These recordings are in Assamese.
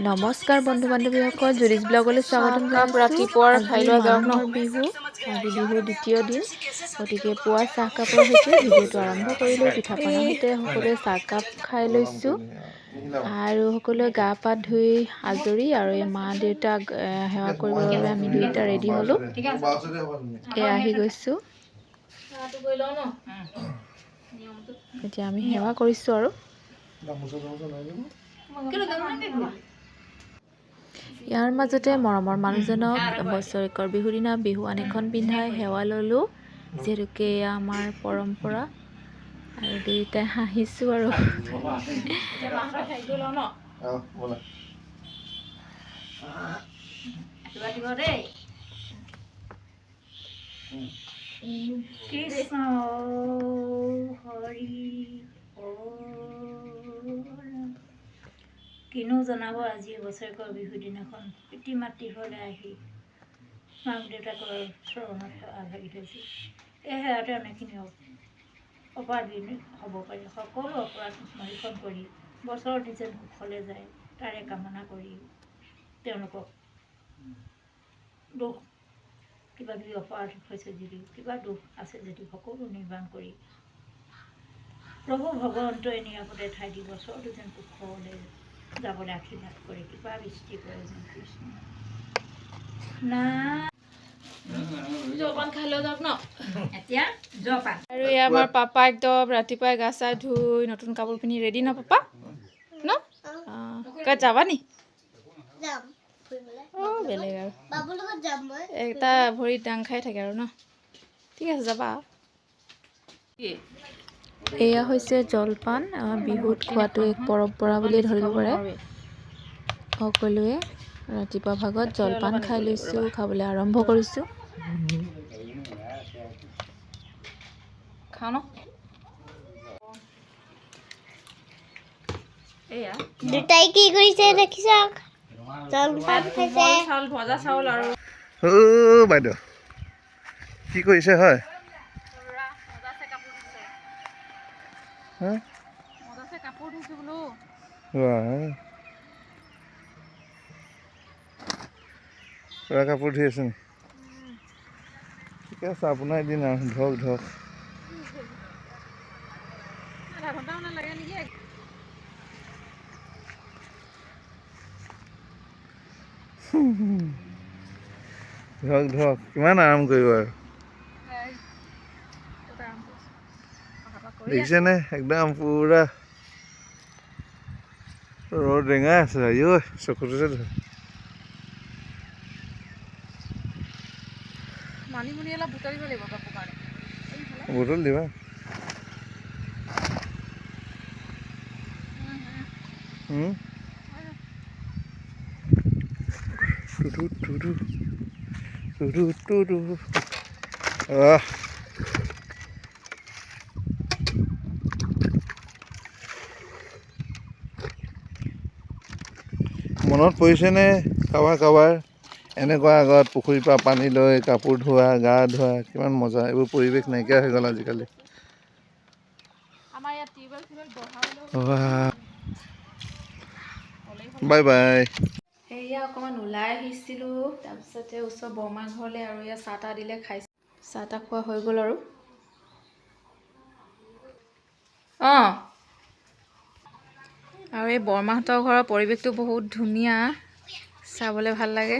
নমস্কাৰ বন্ধু বান্ধৱীসকল, জুৰিজ ব্লগলৈ স্বাগতম চাহকাপ জনাইছোঁ। ৰাতিপুৱাৰ খাই আজি লোৱা যাওক ন। মানুহৰ বিহু, আজি বিহুৰ দ্বিতীয় দিন। গতিকে পুৱা চাহকাপৰ সৈতে ভিডিঅ'টো আৰম্ভ কৰিলোঁ। পিঠা পনাৰ সৈতে সকলোৱে চাহকাপ খাই লৈছোঁ আৰু সকলোৱে গা পা ধুই আজৰি আৰু এই মা দেউতাক সেৱা কৰিবৰ বাবে আমি দুয়োটা ৰেডি হ'লোঁ। এয়া আহি গৈছোঁ, এতিয়া আমি সেৱা কৰিছোঁ। আৰু ইয়াৰ মাজতে মৰমৰ মানুহজনক বছৰেকৰ বিহুৰ দিনা বিহুৱান এখন পিন্ধাই সেৱা ল'লোঁ, যিহেতুকে এয়া আমাৰ পৰম্পৰা। আৰু দুয়োটাই হাঁহিছোঁ। আৰু ব'লা। আশীৰ্বাদ দিব দেই। কৃষ্ণ হৰি। কিনো জনাব, আজি বছৰেকৰ বিহু দিনাখন পিতৃ মাতৃ ঘৰলৈ আহি মাক দেউতাকৰ চৰণত সেৱা ভাগি থৈছোঁ। এই সেৱাতে অনেকখিনি অপৰাধ হ'ব পাৰে। সকলো অপৰাধ মৰিষণ কৰি বছৰটো যেন কুশলে যায়, তাৰে কামনা কৰি তেওঁলোকক দোষ কিবা কিবি অপৰাধ হৈছে যদি, কিবা দোষ আছে যদি, সকলো নিৰ্মাণ কৰি প্ৰভু ভগৱন্তই নিৰাপদে ঠাই দি বছৰটো যেন কুশলে যাবলৈ আশীৰ্বাদ কৰে, কৃপা বৃষ্টি কৰে যেন। কৃষ্ণ না। জলপান খাই লোৱা যাওক ন। এতিয়া জলপান। আৰু এয়া আমাৰ পাপা, একদম ৰাতিপুৱাই গা চা ধুই নতুন কাপোৰ পিন্ধি ৰেডি ন পাপা? ন অঁ, ক'ত যাবা নি? যাম ফুৰিবলৈ। অঁ, বেলেগ আৰু। বাবুৰ লগত যাম মই। এটা ভৰিত দাং খাই থাকে আৰু ন। ঠিক আছে, যাবা। এয়া হৈছে জলপান। বিহুত খোৱাটো এক পৰম্পৰা বুলিয়ে ধৰিব পাৰে। সকলোৱে ৰাতিপুৱা ভাগত জলপান খাই লৈছোঁ, খাবলৈ আৰম্ভ কৰিছোঁ। খাওঁ ন। এয়া দেউতাই কি কৰিছে দেখিছক, জলপান খাইছে। চাউল, ভজা চাউল আৰু অ' বাইদেউ, কি কৰিছে হয়? হা? কাপোৰ ধুইছোঁ বোলো। বাহ, পুৰা কাপোৰ ধুই আছে নি? ঠিকে আছে, আপোনাৰ এদিন আৰু ধৰক ধৰক। আধা ঘণ্টামান লাগে নেকি? ধৰক ধৰক, কিমান আৰাম কৰিব আৰু। দেখিছেনে, একদম পুৰা ৰ'দ ৰেঙাই আছে। আইঐ, চকুটোতে ধৰে। মানিমুনি অলপ বুটলিব লাগিব কাপোৰ কাৰণে। বটল দিবা। টুটু টুটু টুটু টুটু। আহ, মনত পৰিছেনে কাৰোবাৰ কাৰোবাৰ এনেকুৱা আগত পুখুৰীৰ পৰা পানী লৈ কাপোৰ ধোৱা, গা ধোৱা, কিমান মজা! এইবোৰ পৰিৱেশ নাইকিয়া হৈ গ'ল আজিকালি। আমাৰ ইয়াত টিউবৱেল চিউবেল বহাই লৈ বাই বাই। এয়া অকণমান ওলাই আহিছিলোঁ, তাৰপিছতে ওচৰ বৰমা ঘৰলৈ আৰু এয়া চাহ তাহ দিলে, খাই চাহ তাহ খোৱা হৈ গ'ল। আৰু অঁ, আৰু এই বৰমাহঁতৰ ঘৰৰ পৰিৱেশটো বহুত ধুনীয়া, চাবলৈ ভাল লাগে,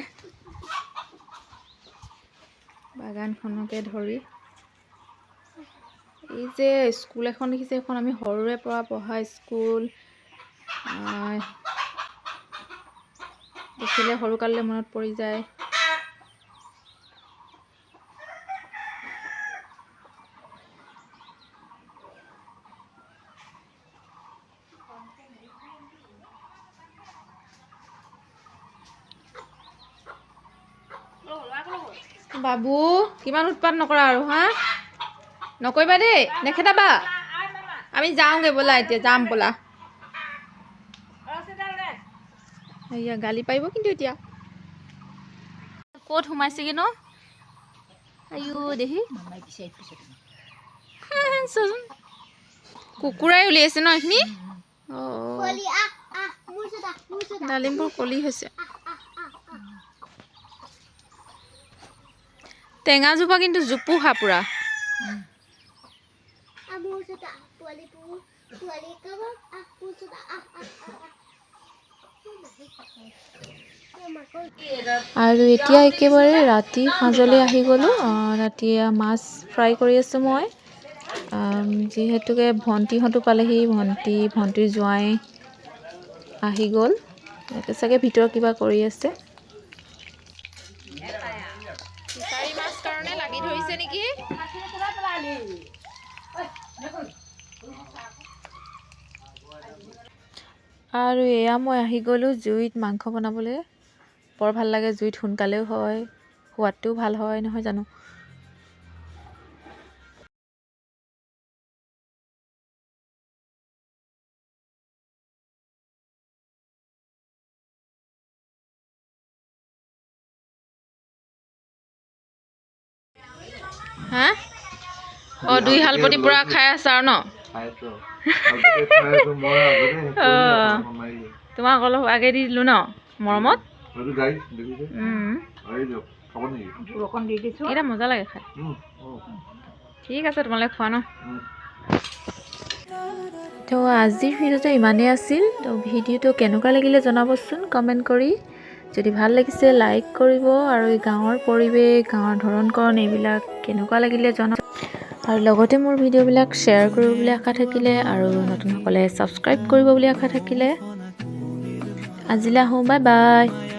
বাগানখনকে ধৰি। এই যে স্কুল এখন দেখিছে, সেইখন আমি সৰুৰে পৰা পঢ়া স্কুল। দেখিলে সৰুকাললৈ মনত পৰি যায়। বাবু, কিমান উৎপাত নকৰা আৰু হা, নকৰিবা দেই, নেখেদাবা। আমি যাওঁগৈ ব'লা, এতিয়া যাম ব'লা। এয়া গালি পাৰিব কিন্তু। এতিয়া ক'ত সোমাইছেগৈ ন? আইঅ দেহি, চোৱাচোন, কুকুৰাই উলিয়াইছে ন এইখিনি। অঁ। পোৱালি, আহ আহ। ডালিমবোৰ কলি হৈছে। টেঙাজোপা কিন্তু জোপোহা পুৰা। আৰু এতিয়া একেবাৰে ৰাতি সাঁজলৈ আহি গ'লোঁ। ৰাতি মাছ ফ্ৰাই কৰি আছোঁ মই। যিহেতুকে ভণ্টিহঁতো পালেহি, ভণ্টিৰ জোঁৱাই আহি গ'ল, চাগে ভিতৰত কিবা কৰি আছে। ফিচাৰী মাছ কাৰণে লাগি ধৰিছে নেকি? আৰু এয়া মই আহি গ'লোঁ জুইত মাংস বনাবলৈ। বৰ ভাল লাগে জুইত, সোনকালেও হয়, সোৱাদটোও ভাল হয়, নহয় জানো? হা, অঁ, দুই শালপতি পুৰা খাই আছা আৰু ন? তোমাক অলপ আগে দি দিলোঁ ন মৰমত। এইকেইটা মজা লাগে খাই। ঠিক আছে, তোমালোকে খোৱা ন। তো আজিৰ ভিডিঅ'টো ইমানেই আছিল। তো ভিডিঅ'টো কেনেকুৱা লাগিলে জনাবচোন কমেণ্ট কৰি। যদি ভাল লাগিছে লাইক কৰিব, আৰু এই গাঁৱৰ পৰিৱেশ, গাঁৱৰ ধৰণ কৰণ এইবিলাক কেনেকুৱা লাগিলে জনাব, আৰু লগতে মোৰ ভিডিঅ'বিলাক শ্বেয়াৰ কৰিব বুলি আশা থাকিলে, আৰু নতুনসকলে ছাবস্ক্ৰাইব কৰিব বুলি আশা থাকিলে। আজিলৈ আহোঁ, বাই বাই।